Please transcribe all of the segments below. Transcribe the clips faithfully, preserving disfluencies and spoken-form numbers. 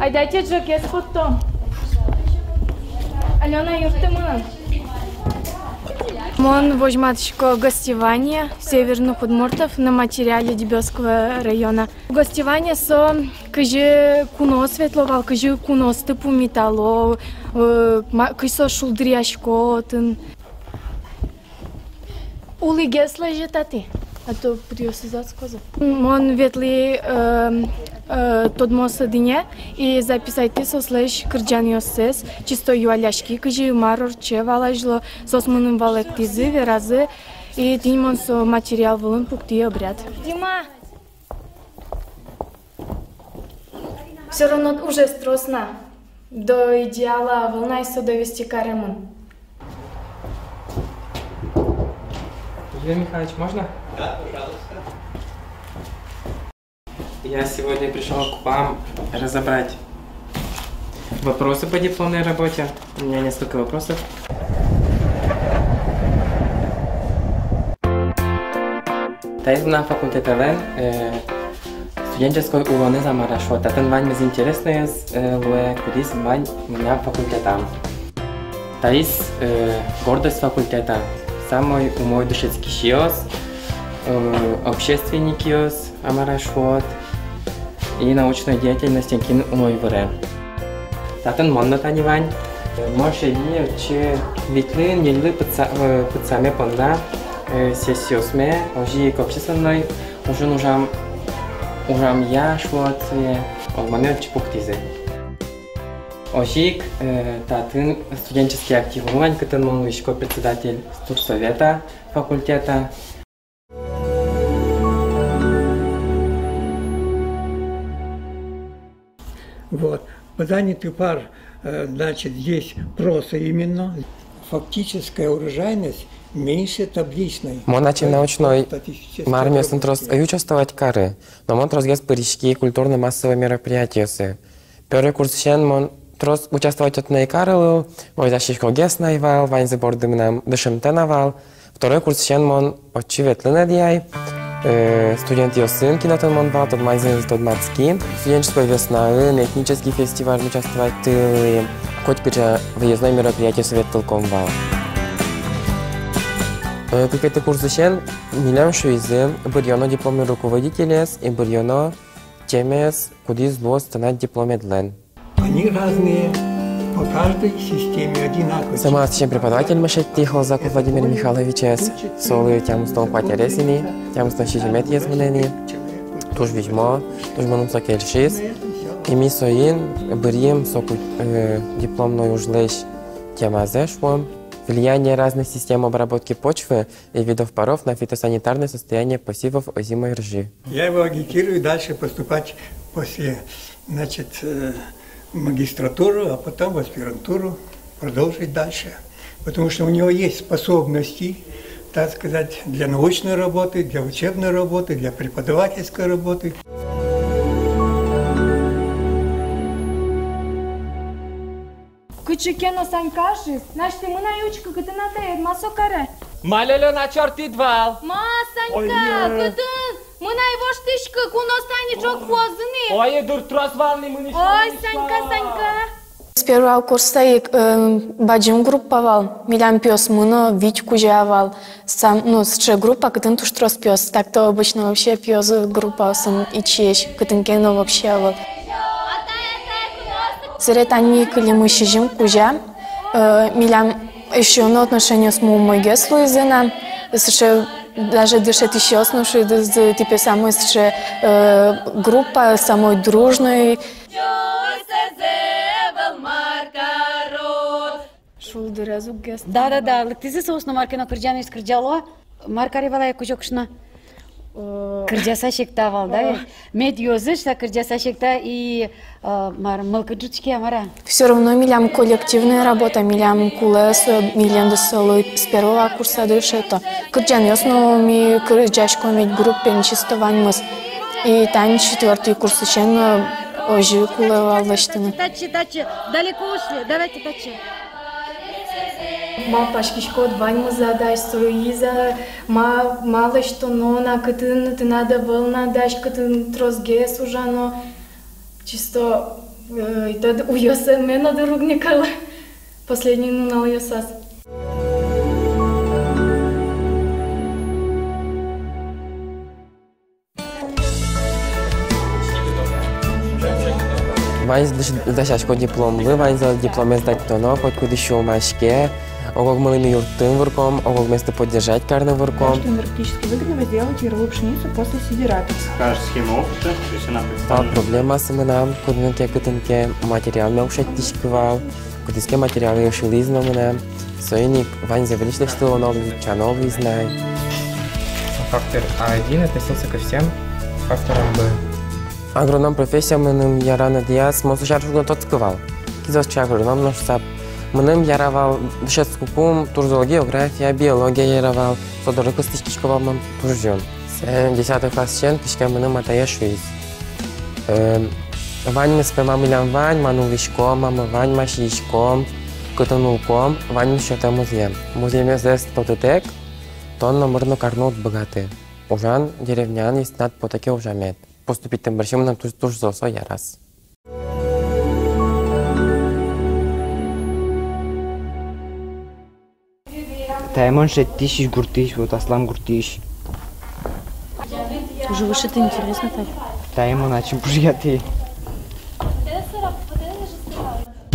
Айдатэ ӝӧкез поттом. Алёна, юртты мыным. Мон возьматӥсько гостевание северных удмуртов на материале Дебёсского района. Гостевание со, кызьы куноос ветло вал, кызьы куноосты пумитало, э, ма-, кызьы соос шулдыръясько отын. Улӥгес лэзе татӥ, а то пыдъёсыз адӟиськозы. Мон ветлӥ, э, э, тодмоосты дыне и записайтӥ соослэсь кырӟанъёссэс, чисто юалляськи, кызьы мар ортче вал азьло, соос мыным валэктӥзы, веразы, и тӥни мон со материал вылын пуктӥ обряд. Дима! Всё равно ужез трос на. До идеала ӧвӧл на ай со довести каремын. Юрий Михайлович, можно? Да, пожалуйста. Я сегодня пришёл к вам разобрать вопросы по дипломной работе. У меня несколько вопросов. Таиз мынам факультетэлэн, э, студенческой улонэз, мар-а шуод. Татын ваньмыз интересноез, э, луэ, кудӥз вань мынам факультетам. Таиз, э, гордость факультета. Самой умой дышетскисьёс, э, общественникъёс, мар-а шуод, и научной деятельностен кин умой выре. Татын мон но тани вань. Мон шедьтӥ отчы витьлы-ньыльлы пытса-, э, пытсаме понна, э, сессиосме, озьы ик общественной ужын ужам, ужамъя шуод, э, о, монэ отчы пуктӥзы. Озьы ик, э, татын студенческий активын вань, кытын мон луисько председатель студсовета факультета. Вот. По данным тӥ пар, э, значит, здесь просто именно фактическая урожайность меньше табличной. Мон ачим научной мармиосын трос ӧй участвовать кары, но мон тросгес пыриськи культурно-массовой мероприятиосы. Первой курсысен мон трос участвовать отын ӧй карылы, ой, дасяськогес на ӧй вал, ваньзы борды мынам дышемтэ на вал. Второй курсысен мон отчы ветлыны дыръяй, э, студентъёсын, кин отын мон вал, тодмайзы тодматски. Студенческой веснаын, этнический фестиваль участвовать тылӥ, котькыӵе выездной мероприятиосы ветлылӥськом вал. Э, кыкетӥ курсысен милям шуизы, быръёно дипломной руководителез и быръёно темаез, кудӥз луоз тынад дипломедлэн. Они разные, по каждой системе одинаково. Со мар ачим преподавательмы шедьтӥ, Холзаков Владимир Михайловичез, солы тямыстон куать арес ини, тямыстон сизьыметӥез мынэ ини, туж визьмо, туж мыным со кельшиз. И ми соин быръим со ку-, э, дипломной ужлэсь темазэ, шуом, влияние разных систем обработки почвы и видов паров на фитосанитарное состояние посевов озимой ржи. Я его агитирую дальше поступать после, значит, э, магистратуру, а потом в аспирантуру продолжить дальше. Потому что у него есть способности, так сказать, для научной работы, для учебной работы, для преподавательской работы. Кыӵе ке но Санька ышиз. Настя, мын ай, учкы, кытын атаед, ма со каре. Ма, Лёлёна, чортӥд вал? Ма, Санька, ой, э, кытын? Мын ай, воштӥськы, куноос тани ӵок вуозы ни. Ой, дыр трос вал ни, мынӥсько. Ой, мынӥсько. Санька, Санька. С первого курса ик, э, бадӟым группа вал, милям пиосмы но вить кузя вал. Сам, ну, сыӵе группа, кытын туж трос пиос. Так-то обычно вообще пиос группаосын ичиесь, кытын ке но вообще ӧвӧл. Собере тани кылимы сизьым кузя, э, милям эшшо но отношениосмы умойгес луизы на, сыӵе даже дышетӥсьёс но шуизы, типа, самой сыӵе, э, группа, самой дружной. Шулдырез уг гес. Да, да, да. Лыктӥзы соос но, мар ке но кырӟанэз кырӟало. Мар каре вал ай кузё кышно? О. Кырӟаса секта вал, да? О. Мед ёзы шуса кырӟаса секта и, э, мар, мылкыд ӝутске-а, мар-а? Всё равно милям коллективная работа, милям кулэ со, милемды солы с первого курса дышето. Кырӟанъёс но ми кырӟаськом ведь группаен чисто ваньмыз. И тани четвёртый курсысен но озьы кулэ вал лэсьтыны. Татчы, татчы, далеко ушли, давайте татчы. Малпаськиськод ваньмыз-а дась, соиз-а, ма, ма лэсьтоно на, кытын тынад ӧвӧл на дась, кытын тросгес ужано. Чисто Э, тӥляд уйёсме но дыр уг ни кылы последний нуналъёсаз. Ваньзы дась-, дасясько дипломлы, ваньзылы дипломез датьтоно, котькудӥз сюлмаське. Ог-огмылы ми юрттыны вырком, ог-огместы поддержать карыны вырком. Что энергетически выгодно возделывать яровую пшеницу после сидирата. Покажешь схему опыта, то есть она... Вал представлена. Проблемаос мынам, кудӥнке, кытынке материалме уг шедьтӥськы вал, кудӥз ке материал ӧй сылӥз но мынам. Соин ик ваньзэ выльысь лэсьтылоно луиз, утчано луиз на ай. Фактор А один относился ко всем факторам Б. Агроном профессия мыным яра но дӥяз, мон со сярысь уг но тодӥськы вал. Кизэ вал сыӵе агроном но шуса. Мыным яра вал дышетскыкум, туж зол география, биология яра вал. Со доры кыстӥськисько вал мон туж юн. Сэ десятый классысен кыӵе ке мыным атае шуиз: э, ваньмыз пе, ма милям вань, ма нуллӥськом, ма ми вань, ма сииськом, кытын улӥськом, ваньмыз сётэ музъем. Музъемезэс тодытэк, тон номыр но карны уд быгаты. Ужан деревняын, если тынад потэ ке ужамед. Поступить тӥни бӧрсьы мыным туж, туж зол со яраз. Тае мон шедьтӥсь гуртысь, вот аслам гуртысь. Уже выше, это интересно так. Тае мон ачим пужъятӥ.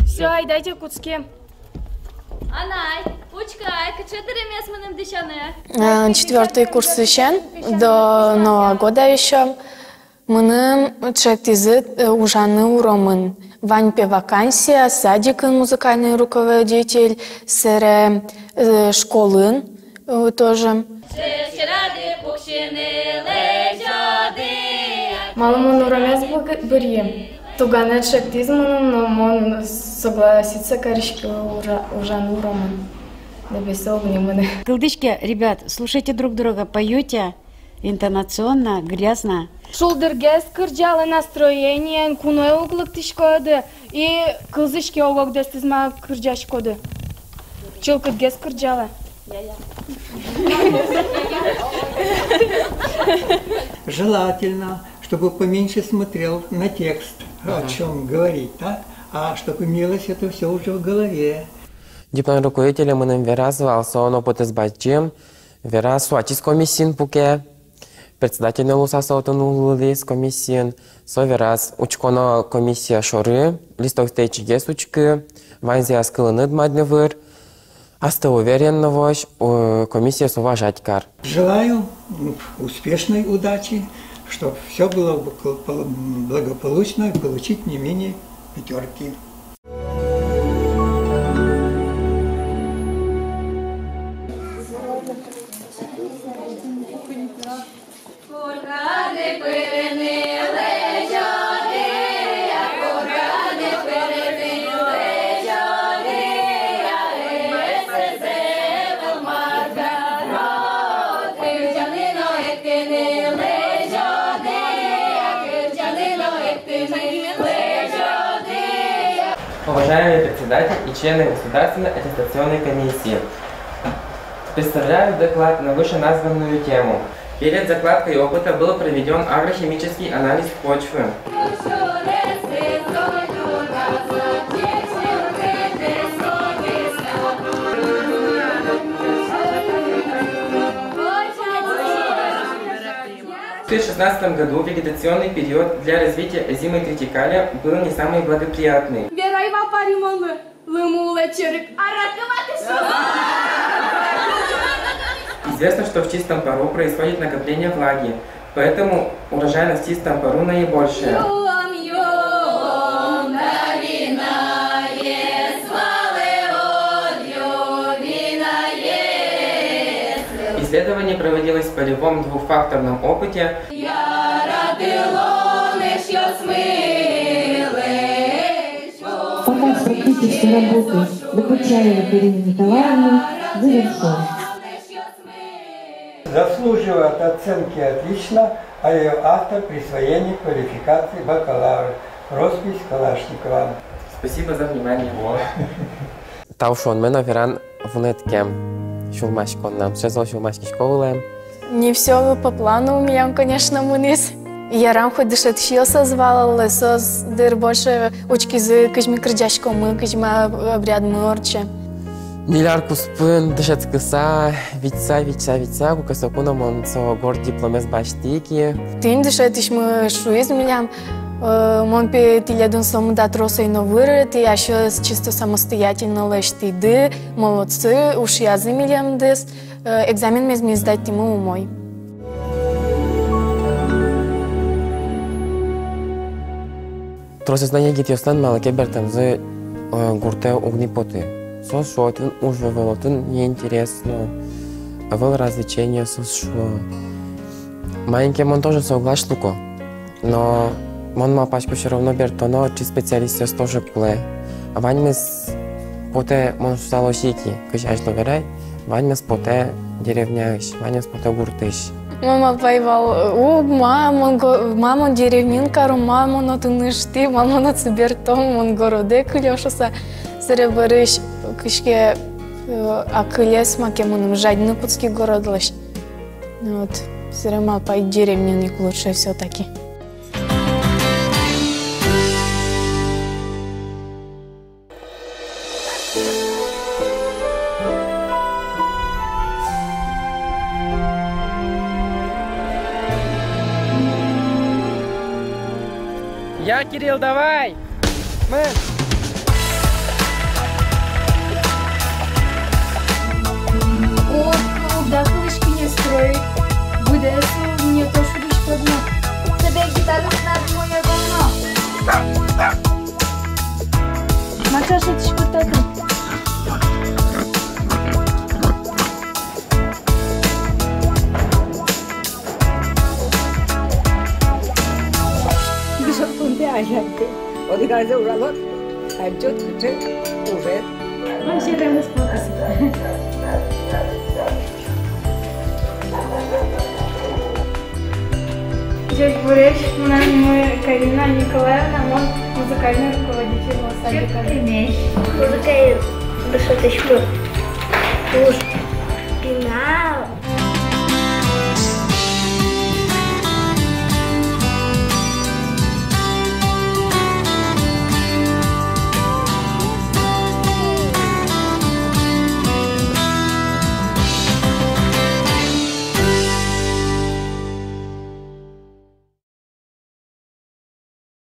Всё, айдайте кутскем. Анай, учкы ай, кыӵе дыремез мыным дӥсяны. Э, четвёртый курсысен, до Нового года ещё. Мыным ӵектӥзы, э, ужаны уромын. Вань пе вакансия, садикын музыкальный руководитель, сэре, э, школын, э, тоже. Малы мон уромез быгы-, быръи? Туганэ ӵектӥз мыным, но мон согласиться кариськи ужа-, ужаны уромын. Дэбесы уг ни мыны. Кылзӥське, ребят, слушайте друг друга, поёте. Интонационно, грязно. Шулдыргес кырӟалэ, настроениен, куное уг лыктӥськоды, и кылзӥське ог-огдэсты, ма кырӟаськоды. Чылкытгес кырӟалэ. Желательно, чтобы поменьше смотрел на текст, о чём говорить, так? А чтобы имелось это всё уже в голове. Диплом руководителе мыным вераз вал, солэн опытэз бадӟым, вераз, со ачиз комиссиын пуке, председатель но луыса со отын улӥз комиссиын, со вераз: учконо комиссия шоры, листоксэ ичигес учкы, ваньзэ ас кылыныд мадьны выр, астэ уверенно возь, о, комиссиез уважать кар. Желаю, м, успешной удачи, чтоб всё было бл-, благополучно и получить не менее пятёрки. Уважаемый председатель и члены Государственной аттестационной комиссии, представляю доклад на вышеназванную тему. Перед закладкой опыта был проведён агрохимический анализ почвы. В две тысячи шестнадцатом году вегетационный период для развития озимой тритикалия был не самый благоприятный. Верай вал пари малы, лымы улэ черк, аракы ватӥ шуса. Известно, что в чистом пару происходит накопление влаги, поэтому урожайность в чистом пару наибольшая. Юом, юом, да винаез валэ, одъё винаез. Исследование проводилось в полевом двухфакторном опыте. Показ практической работы Докучаевой Карины Николаевны завершён. Заслуживает оценки «отлично», а её автор — присвоение квалификации бакалавр. Роспись Калашникова. Спасибо за внимание. Тау шуонме но веран вунэтӥськем сюлмаськоннам. Сыӵе зол сюлмаськисько вылэм. Не всё по плану у меня, конечно, мынӥз. Ярам, хоть дышетӥсьёс ӧз валалэ, соос дыр больше учкизы, кызьы ми кырӟаськомы, кызьы ми обрядмы ортче. Ньыль ар куспын дышетскыса, витьса, витьса, витьса, куке соку но мон со горд дипломез басьтӥ ке. Тӥни дышетӥсьмы шуиз милям, э, мон пе тӥледын сомында трос ӧй но выры, тӥ асьсэос чисто самостоятельно лэсьтӥды, молодцы, ушъязы милемдыз. Э, экзаменмес ми сдатьтӥмы умой. Тросэз но егитъёслэн малы ке бертэмзы, э, гуртэ уг ни поты. Соос шуо: отын уж ӧвӧл, отын неинтересно, ӧвӧл развлечения, соос шуо. Маин ке мон тоже соглаш луко. Но мон малпасько, всё равно бертоно, отчы специалистъёс тоже кулэ. А ваньмыз потэ, мон шуысал озьы ик, кызьы азьло верай, ваньмыз потэ деревняысь, ваньмыз потэ гуртысь. Мон малпай вал, у, ма, мон го-, ма, мон деревняын каро, ма, мон отын ыштӥ, ма, мон отчы бертом, мон городэ кылё шуыса. Собере бӧрысь кыӵе ке, э, акылез маке мыным, жадьыны кутски городлэсь. Ну вот, собере малпай, деревняын ик лучше всё-таки. Я, Кирилл, давай! Мын! О, о, да кылӥське не строй. Быдэс не то шудӥськод но. Собере гитара надо моя говно. Маша, шутишь, вот это. Дышетсконтэ азьланьтэ. Одӥгзэ ужалод, адӟод, кыӵе ужед. Вообще прям спокойно. Ӟечбуресь, мынам нимы Карина Николаевна, мон музыкальный руководитель садика. Музыкаын дышетӥсько. Уж. Пинал.